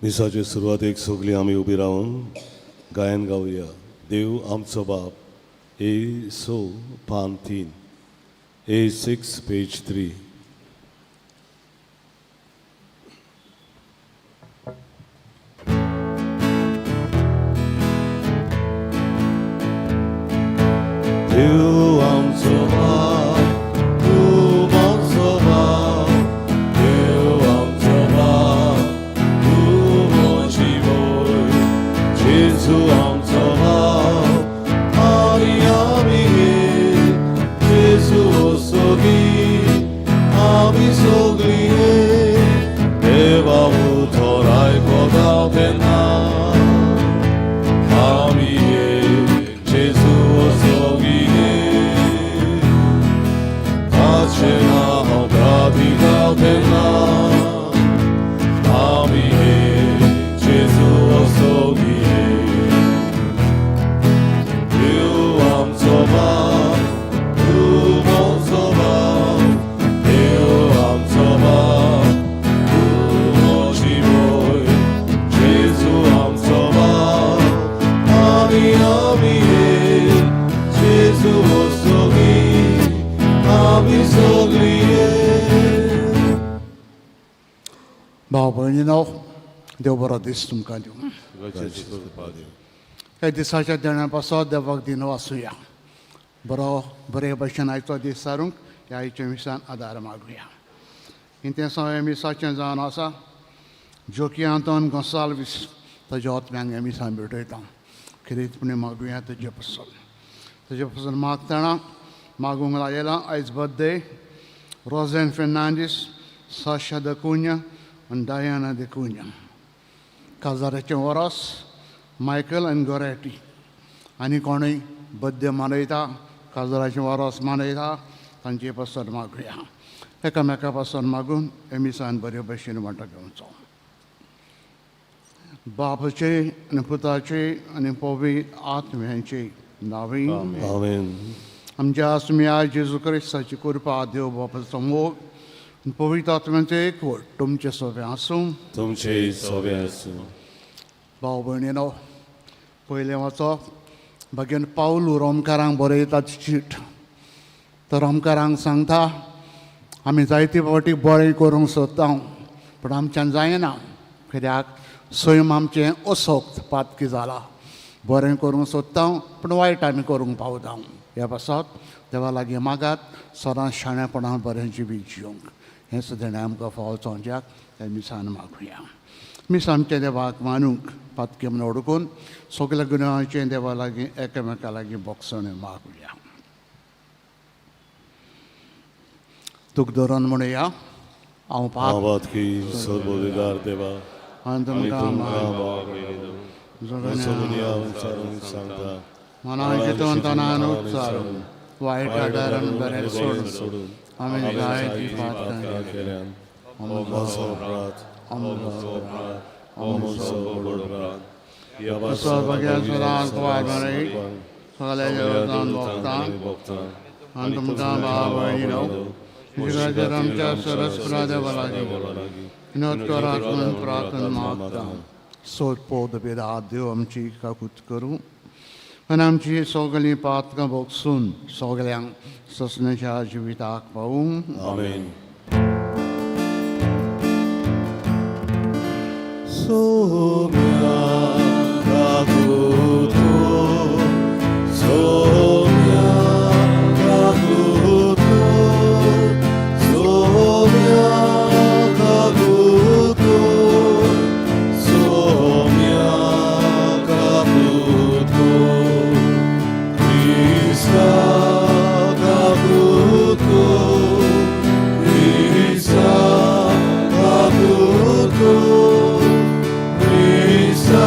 मिसाचे सुरवातेक सगळीं आमी उबी रावन गायन गावया. देव आमचो बाप, ए स पान 3, A6 page 3. देव आमचो बाप, तूं आमचो बाप, देव आमचो बाप, तूं म्हजी वय. जेजू आमचो बाप आनी आमी एक. जेजू सोगी आमी सगळीं एक. देवा उतर आयकता तेन्ना आमी एक, जेजू सोगी एक. ताचें नांव प्रार्थना तेन्ना आमी एक, जेजू सोगी एक. देव आमचो बाप, तूं आमचो बाप, देव आमचो बाप, तूं म्हजी वय. जेजू आमचो बाप आनी आमी एक. जेजू सोगी आमी सगळीं एक. भाव भयणीनो, देव बरो दीस तुमकां दिवं. ह्या दिसाच्या देण्या पासत देवाक दिनो आसुया. बरो बरे भशेन आयचो दीस सारूंक ह्या आयच्या मिसान आदार मागुया. इंतेसांव मिसाचें जावन आसा जोकी आंतोन गोंसाल्वीस, ताज्या आत्म्यांक ह्या मिसान भेटयता. खिरीतपणी मागुया तेजे पसून. तेजे पसून मागतना मागूंक लायला आयज birthday Rozen Fernandes, Sasha the Cunha आनी डायना the Cunha. काजाराचें वरस मायकल आनी गोरेटी. आनी कोणूय बड्डे मनयता, काजाराचें वरस मनयता, तांचे पासून मागुया. एकामेका पासून मागून हे मिसान बरे भशेन वांटो घेवचो. बापाचे आनी पुताचे आनी पवित्र आत्म्यांचे नांवी. आमेन. आमच्या आसम्या जेजू क्रिस्ताची कृपा, देव बापाचो मोग आनी पवित्र आत्म्यांचें एकवट तुमचे सोबें आसूं. तुमचे सोबे आसूं. भाव भयणीनो, पयलें वाचप भगेन पावलू रोमकारांक बरयता चीट. तो रोमकारांक सांगता, आमी जायते फावटी बरें करूंक सोदता पूण आमच्यान जायना, कित्याक सैम आमचें असोक्त पातकी जाला. बरें करूंक सोदता पूण वायट आमी करूंक पावता. ह्या पासत देवा लागीं मागात सदांच शाणेपणान बरें जिवीत जिवंक. हें सुद्दां आमकां फावो चोंच्याक त्या मिसान मागुया. मिस आमच्या देवाक मानूंक पातकी म्हूण ओडकून सगल्या गुन्यांवाचें देवा लागीं एकामेका लागीं बोगसणें मागुया. तुक धरून म्हणुया, हांव पाप हांव पातकी सर्वविगार देवा आनी आनी तुमकां तुमकां भाव विचारून सांगता, मनान चिंतून तनान उच्चारून वायट आदारान बरें सोडून सोडून आमी जायतीं पातकां केल्यान. म्हजो अपराध, म्हजो अपराध, म्हजो व्हड अपराध. ह्या असो भग्या सदांच वाट मरे सगल्या देवतान भोगता आनी तुमकां भाव भयणीनो जिवाचेर आमच्या सरस्परा देवा लागीं विनोद करात म्हूण प्रार्थना मागता. सोद पोद बेदा देव आमची काकूत करूं आनी आमची सगळीं पातकां भोगसून सगल्यांक ससण्याच्या जिविताक पावूं. आमेन. सोम्या काकुतो, सोम्या काकुतो, सोम्या काकुतो, सोम्या काकुतो, क्रिस्ता काकुतो, क्रिस्ता काकुतो, क्रिस्ता.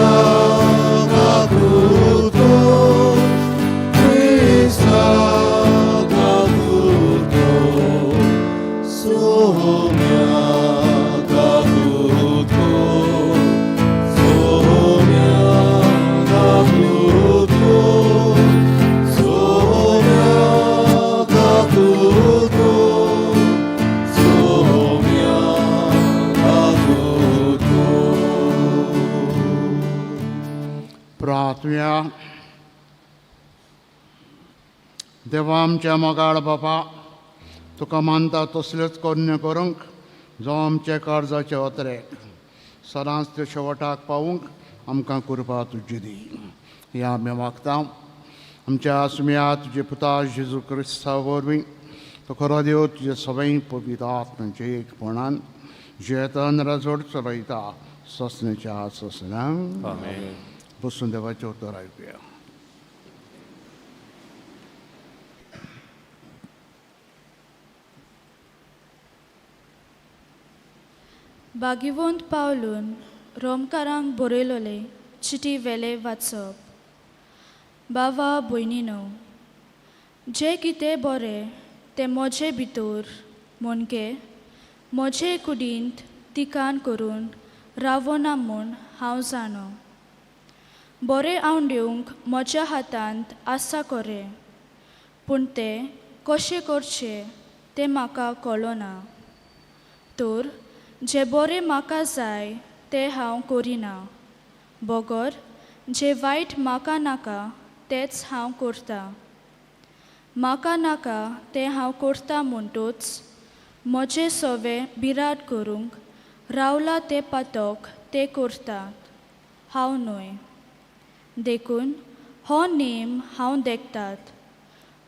प्रार्थुया. देवा आमच्या मोगाळ बापा, तुका मानता तसल्योच करण्यो करूंक जावं आमच्या काळजाचे अत्रेक सदांच त्यो शेवटाक पावूंक आमकां कृपा तुजी दी. ह्या आमी मागता आमच्या आसम्या तुजे पुता जेजू क्रिस्ता वरवीं. तो खरो देव तुजे सगळें पवित्र आत्म्याचे एकपणान जियेतन राजवट चलयता ससनेच्या ससना. बसून देवाचें उतर आयकुया. भाग्यवंत पावलून रोमकारांक बरयलोले चिटी वेले वाचप. बाबा भयणीनो, जें कितें बरें तें म्हजे भितर म्हणके म्हजे कुडींत तिकान करून रावना म्हूण हांव जाणो. बरें आवडूंक म्हज्या हातांत आसा खरें, पूण तें कशें करचें तें म्हाका कळना. तर जें बरें म्हाका जाय तें हांव करिना, बगर जें वायट म्हाका नाका तेंच हांव करतां. म्हाका नाका तें हांव करतां म्हणटूच म्हजें सवें बिराड करूंक रावलां तें पातक तें करतात, हांव न्हय. देखून हो नेम हांव देखतात,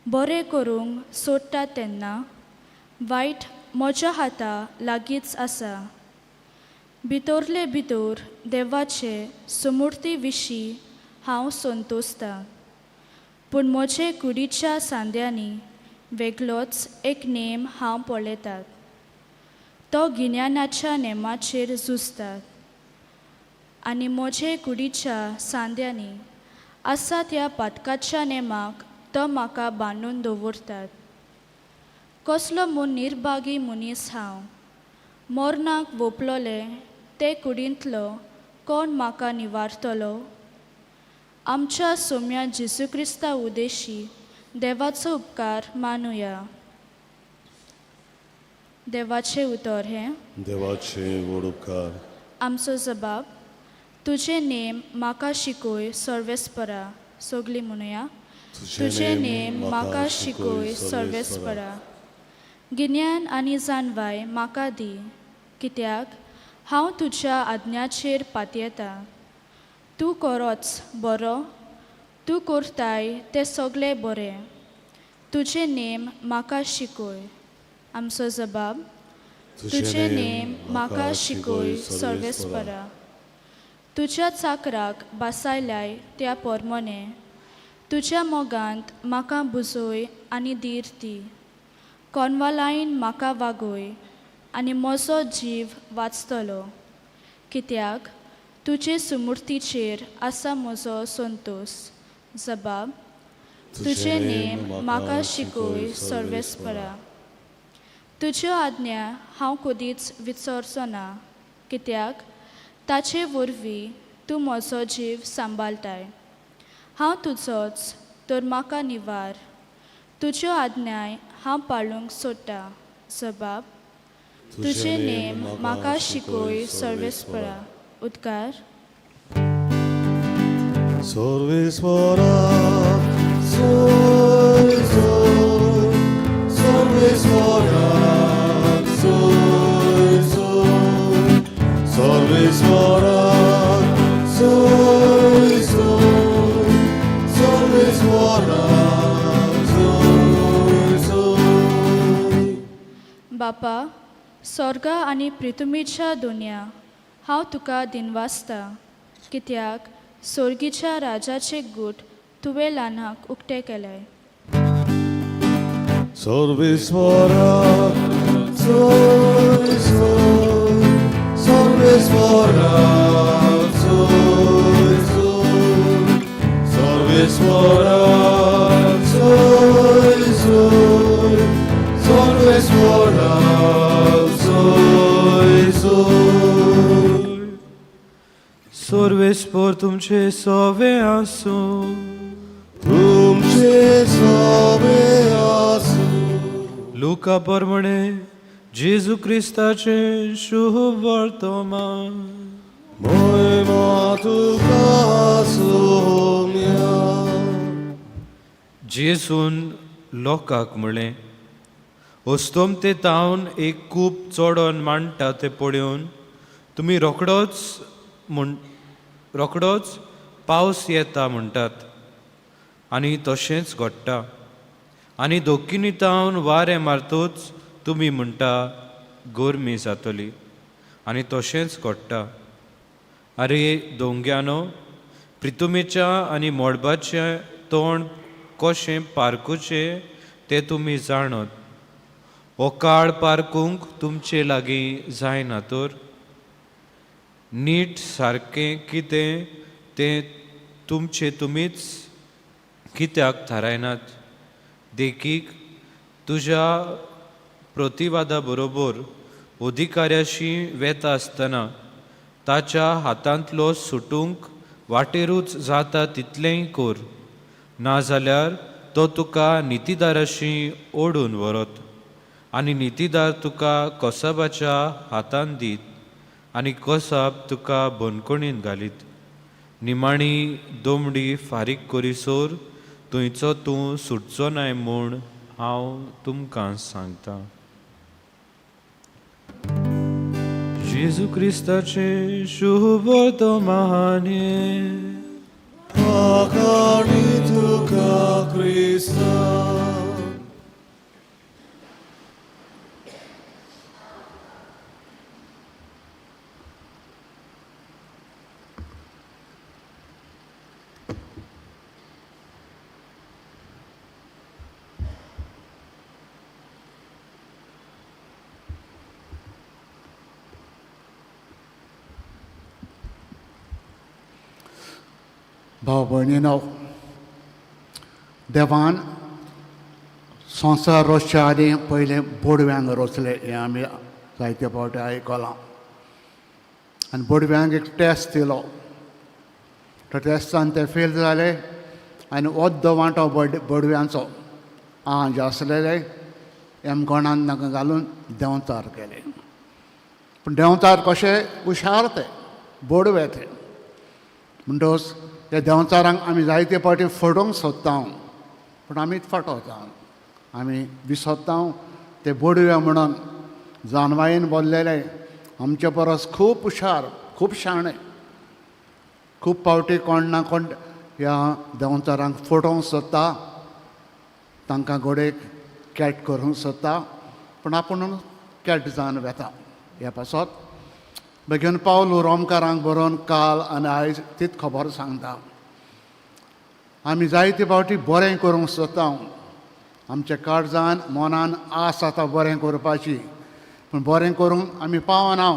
बरें करूंक सोदता तेन्ना वायट म्हज्या हाता लागींच आसा. भितरले भितर देवाचे सुमूर्ती विशीं हांव संतोसतां, पूण म्हजे कुडीच्या सांद्यांनी वेगळोच एक नेम हांव पळयतात. तो गिन्यानाच्या नेमाचेर झुजतात आनी म्हजे कुडीच्या सांद्यांनी आसा त्या पातकाच्या नेमाक तो म्हाका बांदून दवरतात. कसलो म्हूण निर्भागी मनीस हांव! मरणाक वोपलोले ते कुडींतलो कोण म्हाका निवारतलो? आमच्या सोम्या जेजू क्रिस्ता उदेशी देवाचो उपकार मानुया. देवाचें उतर हें. देवाचे व्हड उपकार. आमचो जबाब, तुजें नेम म्हाका शिकय सर्वेस्परा. सगळीं म्हणुया. तुजें नेम म्हाका शिकय सर्वेस्परा. गिन्यान आनी जाणवाय म्हाका दी, कित्याक हांव तुज्या आज्ञाचेर पातयेतां. तूं खरोच बरो, तूं करताय तें सगळें बरें. तुजें नेम म्हाका शिकय. आमचो जबाब, तुजें नेम म्हाका शिकय सर्वेस्परा. तुज्या चाकराक बासायल्याय त्या पोरमोने तुज्या मोगांत म्हाका बुजय आनी धीर दी. कोनवालायन म्हाका वागय आनी म्हजो जीव वाचतलो, कित्याक तुजे सुमूर्तीचेर आसा म्हजो संतोस. जबाब, तुजें नेम म्हाका शिकय सर्वेस्परा. तुज्यो आज्ञा हांव कदीच विसरचो ना, कित्याक ताचे वरवीं तूं म्हजो जीव सांबाळटाय. हांव तुजोच, तर म्हाका निवार. तुज्यो आज्ञाय हांव पाळूंक सोदतां. जबाब, तुजें नेम म्हाका शिकय सर्वेस्परा. उद्गार. सर्वेस्परा, सोय सोय, सर्वेस्परा, सोय सोय, सर्वेस्परा, सोय सोय, सर्वेस्परा, सोय सोय. बापा, स्वर्गा आनी पृथ्वीच्या दुनिया हांव तुका दिनवासता, कित्याक सोर्गीच्या राजाचे गूट तुवें ल्हानाक उक्ते केले. सर्वेस्परा, सोय सोय, सर्वेस्परा, सोय सोय, सर्वेस्परा, सोय सोय, सर्वेस्परा, सोय सोय. सर्वेस्पर तुमचे सवे आसूं. तुमचे सवे आसूं. लुका प्रमाणे जेजू क्रिस्ताचें शुभ वर्तमान. महिमा तुका आसूं. जेजून लोकांक म्हळें, अस्तोमते तावन एक कूप चोडोन मांडटा तें पळोवन तुमी रोखडोच पावस येता म्हणटात आनी तशेंच घडटा. आनी दोक्किनी तावन वारें मारतूच तुमी म्हणटा गरमी जातली आनी तशेंच घडटा. आरे दोंग्यानो, प्रितुमेच्या आनी मळबाचें तोंड कशें पारकुचें तें तुमी जाणत. हो काळ पारकूंक तुमचे लागीं जायना तर नीट सारकें कितें तें तुमचें तुमीच कित्याक थारायनात? देखीक, तुज्या प्रतिवादा बरोबर अधिकाऱ्याशी वेता आसतना ताच्या हातांतलो सुटूंक वाटेरूच जाता तितलेंय कर, नाजाल्यार तो तुका नितीदाराशी ओडून व्हरत आनी नितीदार तुका कसाबाच्या हातान दीत आनी कसाब तुका बंदखणींत घालीत. निमाणी दोमडी फारीक करीसर थंयचो तूं सुटचो नाय म्हूण हांव तुमकां सांगतां. जेजू क्रिस्ताचें शुभ वर्तमाने. आकाणी तुका क्रिस्ता. भाव भयणीनो, देवान संवसार रोसच्या आदीं पयलें बोडव्यांक रोसले हें आमी जायते फावटी आयकलां. आनी बोडव्यांक एक टेस्ट दिलो, त्या टेस्टान ते फेल जाले आनी अर्दो वांटो बोडव्यांचो आंज आसलेले एमकोणान तांकां घालून देंवचार केले. पूण देंवचार कशे हुशार ते बोडवे ते, म्हणटकच त्या देंवचारांक आमी जायते फावटी फटोवंक सोदता, पूण आमीच फटवता, आमी विसरता ते बोडवे म्हणून जानवायेन बोल्लेले आमचे परस खूब हुशार, खूब शाणे. खूब फावटी कोण ना कोण ह्या देंवचारांक फटोवंक सोदता, तांकां घोडेक कॅट करूंक सोदता, पूण आपूण कॅट जावन वेता. ह्या पासत बेगीन पावलो रोमकारांक बरोवन काल आनी आयज तीच खबर सांगता. आमी जायते फावटी बरें करूंक सोदता, आमच्या काळजान मनान आस आतां बरें करपाची, पूण बरें करूंक आमी पावना.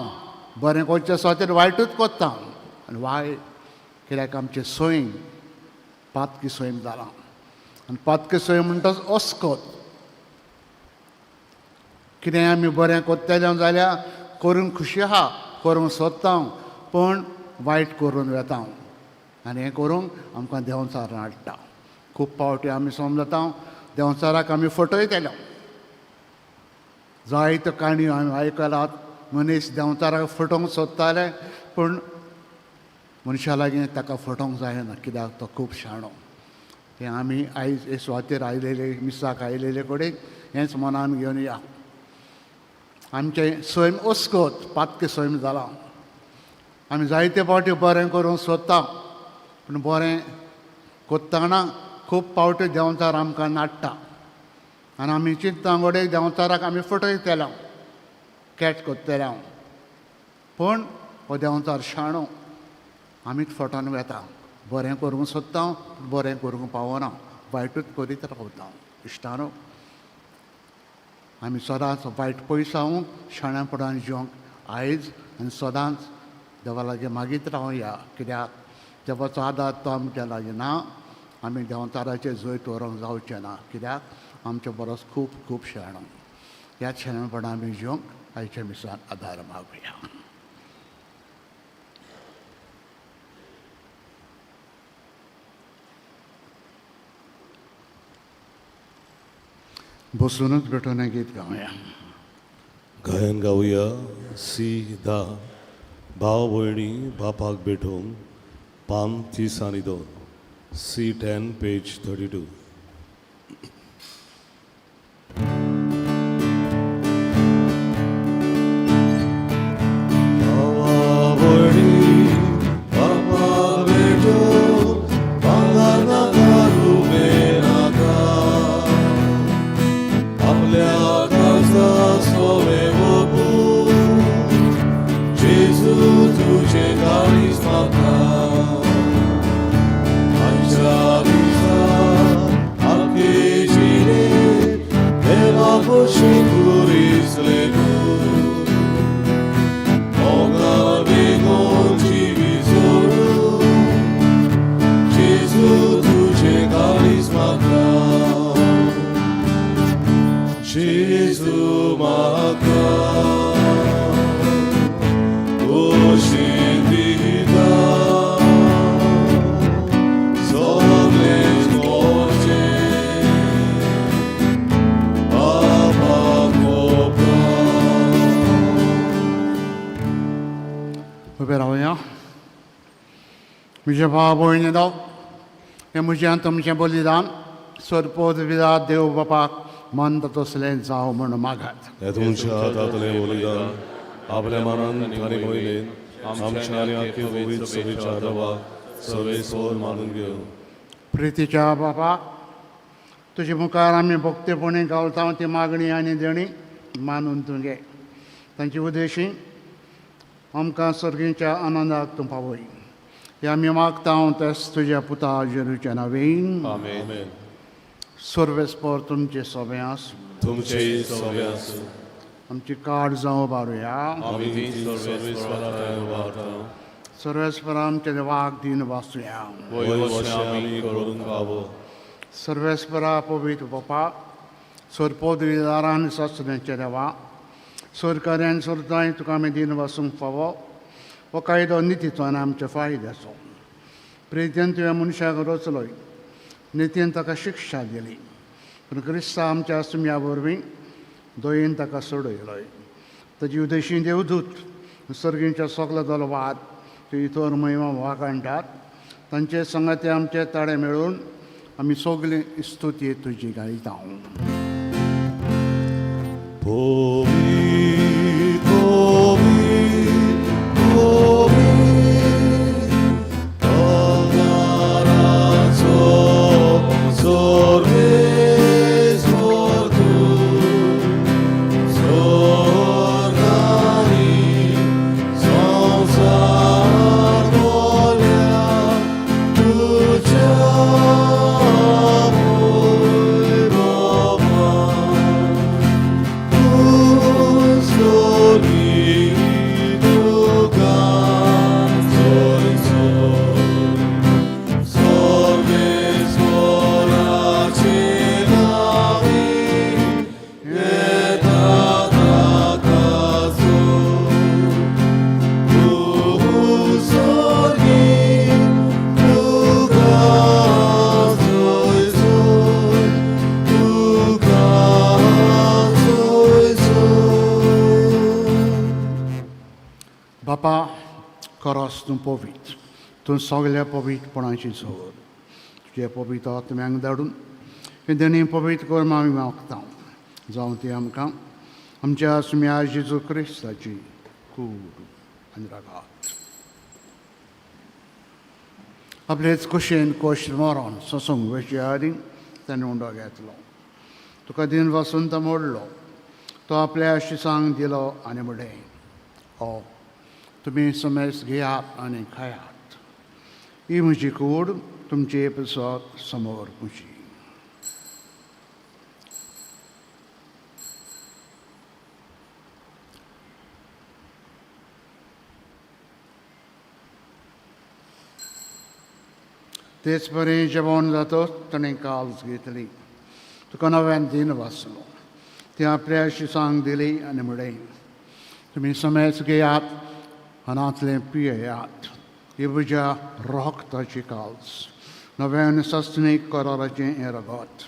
बरें करचें सुवातेर वायटूच करता. आनी वायट कित्याक आमचें सैम पातकी सैम जालां. आनी पातकी सैम म्हणटच अस्कत कितें आमी बरें करतले जाल्यार करूंक खुशी आहा, करूंक सोदता, पूण वायट करून वेता. आनी हें करूंक आमकां देंवचार हाडटा. खूब फावटी आमी समजता देंवचाराक आमी फटयतले. जायत्यो काणयो आमी आयकलात, मनीस देंवचाराक फटोवंक सोदताले, पूण मनशा लागीं ताका फटोवंक जायना, कित्याक तो खूब शाणो. तें आमी आयज हे सुवातेर आयलेले, मिसाक आयलेले कडेन हेंच मनान घेवन या. आमचें सैम अस्कत पातकें सैम जालां. आमी जायते फावटी बरें करूंक सोदता, पूण बरें करतना खूब फावटी देंवचार आमकां नाडटा. आनी आमी चिंतता घडये देंवचाराक आमी फटयतले, कॅच करतले, पूण हो देंवचार शाणो, आमीच फटोवन वेता. बरें करूंक सोदता, बरें करूंक पावना, वायटूच करीत रावता. इश्टानो, आमी सदांच वायट पयसावंक शाण्यापणान जिवंक आयज आनी सदांच देवा लागीं मागीत रावया, कित्याक देवाचो आदार तो आमच्या लागीं ना, आमी देंवचाराचें जैत व्हरूंक जावचें ना, कित्याक आमचे बरोच खूब खूब शाणो. ह्याच शाणेपणान आमी जिवंक आयच्या मिसान आदार मागुया. बसूनच भेटून गीत गावया. गायन गावया सी धा भाव भयणी बापाक भेटोवंक, पान 32, C 10 page 32. म्हजे भाव भयणीनो, हें म्हजें आनी तुमचें बलिदान सरपोत विदा देव बापाक मन तसलें जावं म्हूण मागात. हे तुमच्या हातांतलें बलिदान आपल्या मनान आनी मोयलेन आमच्या आनी आख्खे पवित्र सभेच्या देवाक सर्वेस्वर मानून घेवं. प्रितीच्या बापा, तुजे मुखार आमी भक्तेपणी गावता ती मागणी आनी देणी मानून तूं घे. तांची उद्देशी आमकां सर्गीच्या आनंदाक तूं पावय. हे आमी मागता तेच तुज्या पुता जेरूच्या नांवेन. आमेन. आमेन. सर्वेस्पर तुमचे सोबें आसूं. तुमचे सोबे आसूं. आमची काड जावं बारुया. आमी ती सर्वेस्वरा थंय उबारता. सर्वेस्पर आमच्या देवाक दीन वाचुया. वय वशें आमी करूंक फावो. सर्वेस्परा पवित्र बापा, सरपोदविदारान सासण्याच्या देवा, सरकार्यान सरताय तुका आमी दीन वासूंक फावो. हो कायदो नितीचो आनी आमच्या फायद्याचो. प्रेतीन तुवें मनशाक रचलोय, नितीन ताका शिक्षा दिली, पूण क्रिस्ता आमच्या सुम्या वरवीं दयेन ताका सोडयलोय. ताजी उदेशी देवदूत सर्गींच्या सगलो दलवाद ते इतर महिमा वागाणटात. तांचे संगाते आमचे ताळे मेळून आमी सगळीं स्तुती तुजी गायता. पवित्र, पवित्र, पवित्र, तोंडाचो सर्वेस्पर तूं, स्वर्गानी संवसार भरल्या तुज्या वैभवान. बापा, खरोच तूं पवित्र, तूं सगल्या पवित्रपणाची सोद. तुजे पवित्र आत्म्यांक धाडून हे देणी पवित्र करून आमी मागता, जावं ती आमकां आमच्या सुम्या जेजू क्रिस्ताची कूड आनी रागात. आपलेच कुशेन कोश मरोन सोसूंक वेचे आदीं ताणें उंडो घेतलो, तुका दिन वासून तो मोडलो, तो आपल्या शिसांक दिलो आनी म्हणलें, हो तुमी समेस घेयात आनी खायात, ही म्हजी कूड तुमचे पसत समोर म्हजी. तेच परी जेवण जातच ताणें काल्स घेतली, तुका नव्यान दिन वाचलो, ती आपल्या शिसांक दिली आनी म्हणलें, तुमी समेस घेयात हानांतलें पियेयात, ही म्हज्या रक्ताची काल्स, नव्यान सस्नीक कराराचें हें रगत,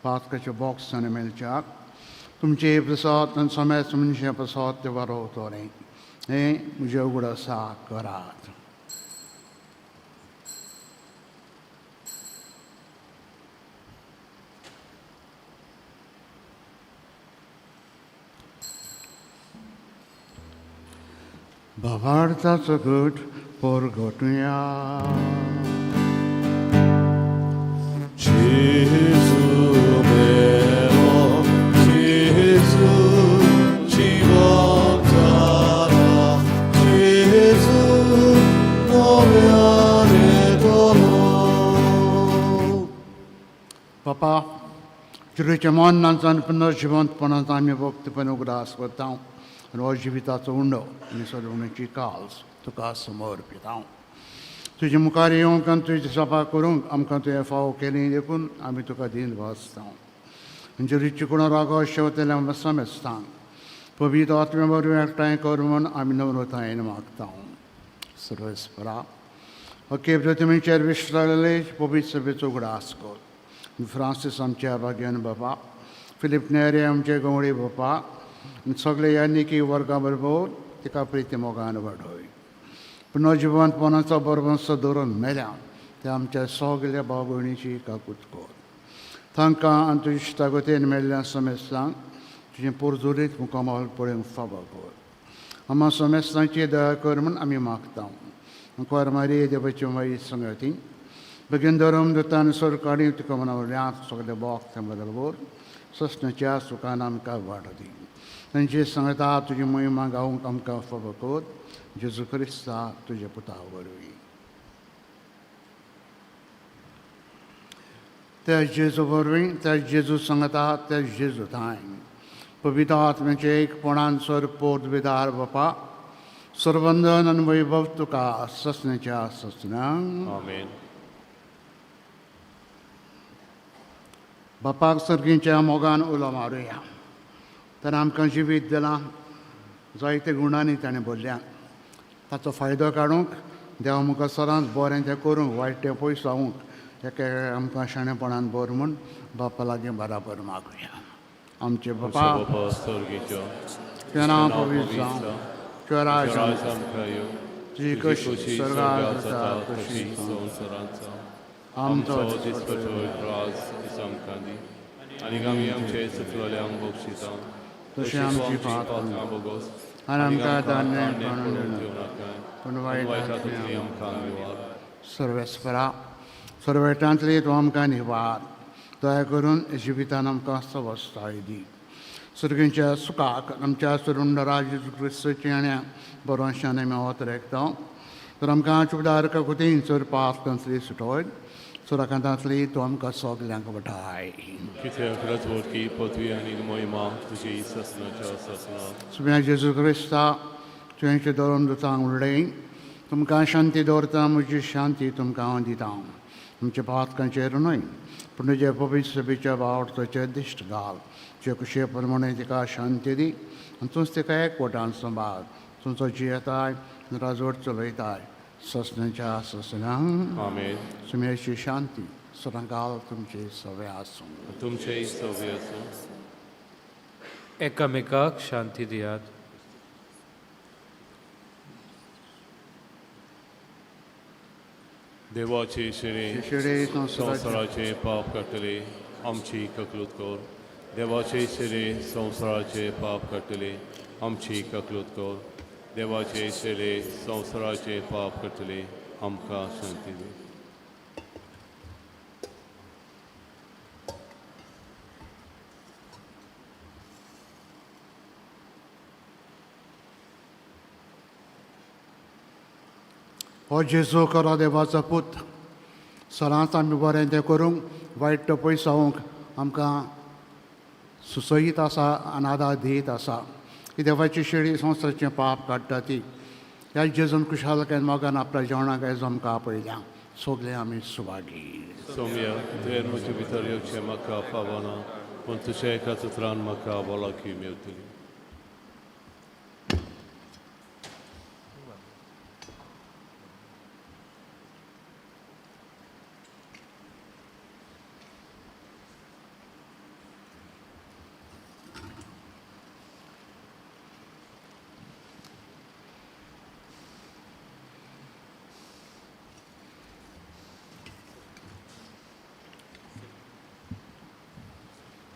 पातकाचें बॉक्स आनी मेळच्याक तुमचे प्रसाद आनी समेस मनशे प्रसाद ते वरोवतलें, हें म्हजें उगडासा करात. भावार्थाचो घट परगटुया. जेजू मेरो, जेजू जिवन जाला, जेजू नव्यान येतलो. बापा, जिरूच्या मनांचो आनी पुनर्जिवंतपणाचो आमी भक्तपण उगडास करता आनी हो जिविताचो उंडो आनी सोडवणेची काल्स तुका समर्पिता. तुजे मुखार येवंक आनी तुजी सभा करूंक आमकां तुवें फावो केली देखून आमी तुका दीन भासता. जेरूची कोण रागो शेवतल्या समेस्तांक पवित्र आत्म्या वरवीं एकठांय कर म्हूण आमी नम्रतायेन मागता. सर्वेस्परा, अखेर प्रतिमेचेर विश्रालेले पवित्र सभेचो उगडास कर. फ्रांसीस आमच्या भाग्यान बापा, फिलीप नेरे आमचे गवळी बापा, आनी सगळे ह्या निकी वर्गा बरोबर तिका प्रिती मोगान वाडय. पूण जिवंतपणाचो बरबंस धरून मेल्या ते आमच्या सगल्या भाव भयणीची काकूत कर. तांकां आनी तुज्या इश्टागतीन मेल्ल्या समेस्तांक तुजें पोरजुरीत मुखामळ पळोवंक फावो कर. आमा समेस्तांची दया कर म्हूण आमी मागता. कुंवर मारी देवाची माई संगती बेगीन धरम दुतान सरकारी तुका मनावल्या सगळे बोक ते बरोबर ससनाच्या सुखान आमकां वाड दी. तांची सांगता तुजी महिमा गावंक आमकां फावो कर. जेजू क्रिस्ता तुज्या पुता वरवीं. त्या जेजू वरवीं, त्या जेजू सांगता, त्या जेजू थांय पवित्र आत्म्याचे एकपणान सर पोत विदार बापा सर्वंदन आनी वैभव तुका ससण्याच्या ससण्यांक. आमेन. बापाक सर्गीच्या मोगान उलो मारुया. ताणें आमकां जिवीत दिलां, जायते गुणांनी ताणें भरल्या. ताचो फायदो काडूंक देवा मुखार सदांच बरें तें करूंक, वायट तें पयस जावंक एका आमकां शाणेपणान भर म्हूण बापा लागीं बराबर मागुया. आमचे बापा तुजें नांव पवित्र जावं, तुजें राज्य तुजी कशी स्वर्गार जाता तशी आमचो आनी आमी आमचे चुकलेल्यांक बक्षिता तशें आमची पातकां बोगोस आनी आमकां धान्य दिवं नाका पूण वायटांतली आमकां निवार. सर्वेस्परा सर्वेटांतली तूं आमकां निवार. दया करून जिवितान आमकां सवस्ताय दी. सर्गींच्या सुखाक आमच्या सुरुंडरा जेजू क्रिस्ताच्या आनी बरोशान आमी वत रेखता. तर आमकां चुकदार काकुतीन चड पातकांतली सुटोय, सुराकांतांतली तूं आमकां सगल्यांक वठाय. कित्याक राजवटकी पदवी आनी महिमा तुजी ससनाच्या ससना. सुम्या जेजू क्रिस्ता तुवें धरून दुतांक उडय, तुमकां शांती दवरता, म्हजी शांती तुमकां हांव दिता. तुमच्या पातकांचेर न्हय पूण तुजे पवित्र सभेच्या बावडतोचेर दिश्ट घाल. तुजे कुशे प्रमाणे तिका शांती दी आनी तूंच तिका एकवटान सांबाळ. तुमचो जियेताय राजवट चलयताय ससनाच्या ससनांक. आमेन. सुम्याची शांती सदांकाल तुमचे सवे आसूं. तुमचेय सवे आसूं. एकामेकाक शांती दियात. देवाचे शिरे शिरे संवसाराचे पाप काडटले आमची ककलूत कर. देवाचे शिरे संवसाराचे पाप काडटले आमची ककलूत कर. देवाचे शिरे संवसाराचे पाप काडटले आमकां शांती दी. हो जेजू खरो देवाचो पूत. सदांच आमी बरें तें करूंक, वायट तो पयस जावंक आमकां सुचयत आसा आनी आदार दियत आसा. ही देवाची शेळी संवसाराचें पाप काडटा ती. ह्या जेजून खुशालकायेन मोगान आपल्या जेवणाक आयज आमकां आपयल्या. सगळे आमी सुभागी. सोम्या तुवें म्हजे भितर येवचें म्हाका फावना, पूण तुज्या एकाच उतरान म्हाका भलायकी मेळटली.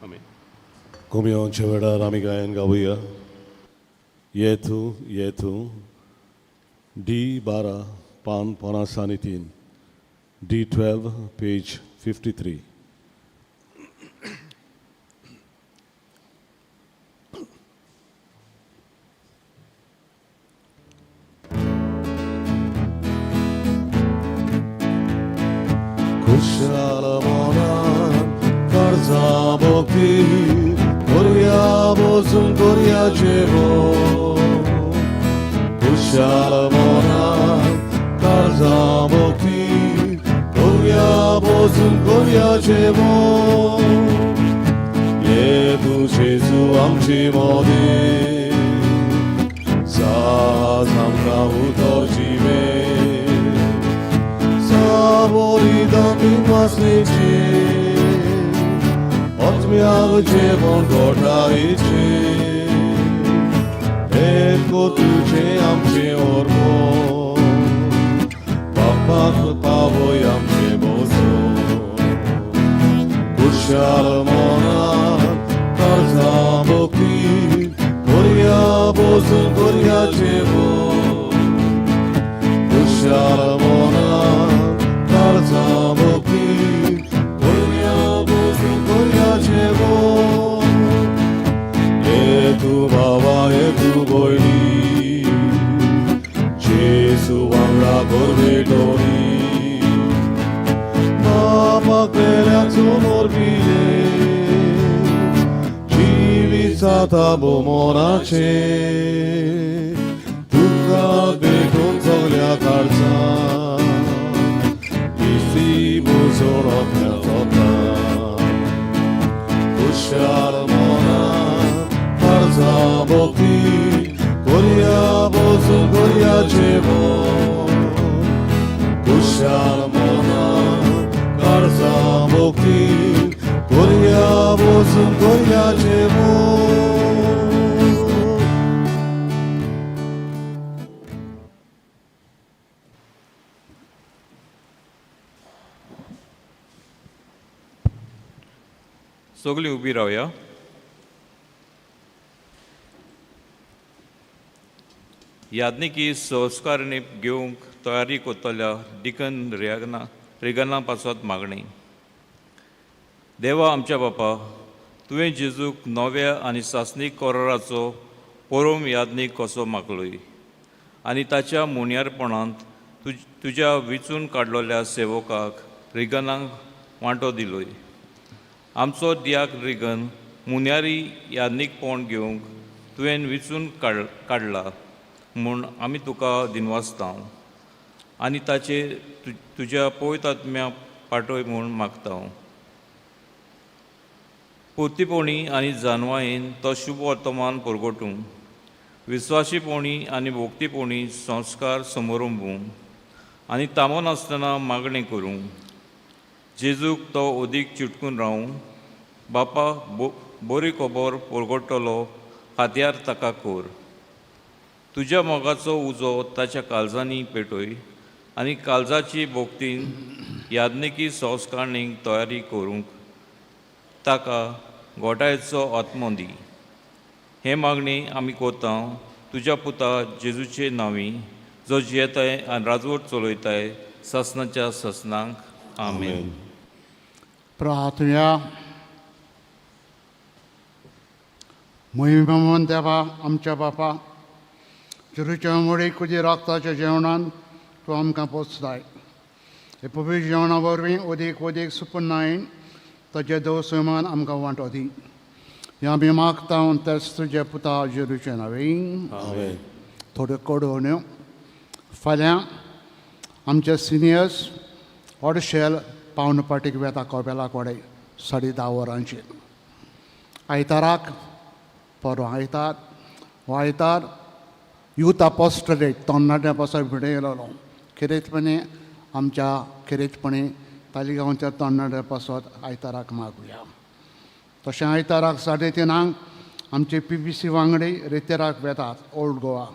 आमेन. कोमियोंच्या वेळार आमी गायन गावया. ये तूं ये तूं डी 12 पान 53, डी 12 पेज 53. खुशाल मनान कर्जा भक्ती करुया बसून करुया जेवण. खुशाल मनान कर्जा भक्ती करुया बसून करुया जेवण. ये तूं जेजू आमचे मदें साज आमकां उतर जिवे. साबोरी वासनेचे आत्म्याक जेवण घोटायचे. एको तुजें आमचें ओर्बो. देवाक पावय आमचें बोजो कुशाल मनान काळजा भक्ती कोरया बोजून कोरयाचें बोल कुशाल मनान काळजा भक्ती कोरया बोजून कोरयाचें बोल ये तू बाबा ये तू भयणी जेसू वांगडा गोरवेटोनी बापा केल्या चुमोर पिये जिवीत जाता भोमोनाचे तुका देखून सगल्या काळजा इसी बुजोडोतल्या जाता कुशाल मनान काळजा भक्ती कोरया बोजून कोरयाचें बोल कुशाल मनान काळजा भक्ती कोरया बोजून कोरयाचें बोल. सगळीं उबी रावया. याज्ञिकी संस्कारणी घेवंक तयारी करतल्या डिकन रियागना रिगना पासत मागणी. देवा आमच्या बापा, तुवें जेजूक नव्या आनी सासणीक कोराराचो पोरोम याज्ञीक कसो मागलोय आनी ताच्या मुन्यारपणांत तुज्या विचून काडलेल्या सेवकाक रिगनाक वांटो दिलोय. आमचो दियाक रिगन मुन्यारी याज्ञीकपण घेवंक तुवें विचून काडला म्हूण आमी तुका दिनवासता आनी ताचेर तुज्या पवित्र आत्म्या पाठय म्हूण मागता. पुर्तीपणी आनी जानवायेन तो शुभ वर्तमान परगटूं, विस्वाशीपणी आनी भोक्तीपणी संस्कार समोरंबूं आनी थांबनासतना मागणें करूं. जेजूक तो अदीक चिटकून रावूं. बापा बरी खबर परगटतलो हातयार ताका कर. तुज्या मोगाचो उजो ताच्या काळजांनी पेटय आनी काळजाची भोक्तीन याज्ञिकी संस्कारणीक तयारी करूंक ताका गोठायेचो आत्मो दी. हे मागणी आमी कोता तुज्या पुता जेजूचे नांवी, जो जियेताय आनी राजवट चलयताय सासणाच्या सासणाक. आमेन. प्रार्थुया. मोहिमेमन देवा आमच्या बापा, जेरूच्या मोडी कुदी राखताच्या जेवणान तूं आमकां पोसताय. हे पवित्र जेवणा वरवीं अदीक अदीक सुपुन्नायन ताचे देव सैमान आमकां वांटो दी. ह्या आमी मागता तेच तुजे पुता जेरूचे नांवी. आमेन. थोड्यो कडवण्यो. फाल्यां आमचे सिनियर्स ऑडशेल पावन पाटीक वेता कोपेला कडेन 10:30 वरांचेर. आयताराक परवां आयतार हो आयतार यूथ अपोस्टलेट तरणाट्यां पासून भिडयलेलो खेरीतपणी आमच्या खेरीतपणी तालिगांवच्या तरणाट्यां पासत आयताराक मागुया. तशें आयताराक 3:30 आमचे PPC वांगडी रेतेराक वेतात ओल्ड गोवा,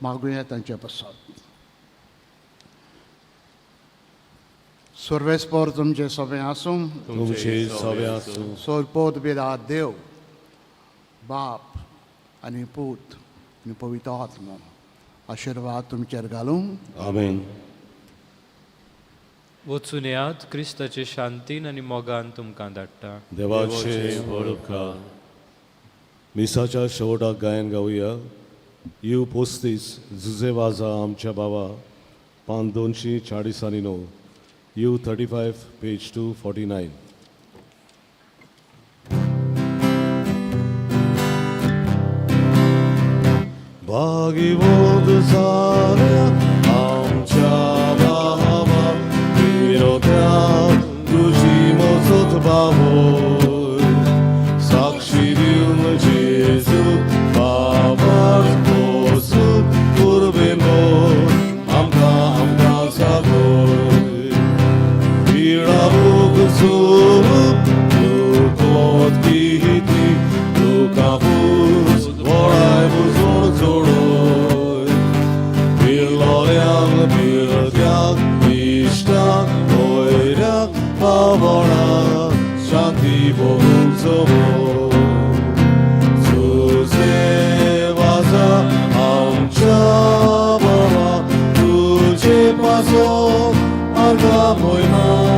मागुया तांचे पासत. सर्वेस्पर तुमचें सगळें आसूं. तुमचे सगळें आसूं. सोरपोत बिरात देव बाप आनी पूत आनी पवित्र आत्मो आशिर्वाद तुमचेर घालूं. आमेन. वचून येयात, क्रिस्ताचे शांतीन आनी मोगान तुमकां धाडटा. देवाचे व्हड उपकार. मिसाच्या शेवटाक गायन गावया. You 35 Jose वाजा आमच्या बाबा, पान 249, you 35 page 249. भागीवंत जाल्या आमच्या बाबा, विरोध्या तुजी मोजत बाबोय, साक्षी दिवन जेजू बाबार पोसून कुर्बेन आमकां आमकां सागोय. पिडा भोग सोरूप दुखोत किती तुका पूस वळाय बुजोड जोडोय, पिरलोल्यांक पिरत्यांक इश्ट बोळा शांती बहु तुझे वाजा आमच्या बाबा तुझे पासो आगा मोयमा.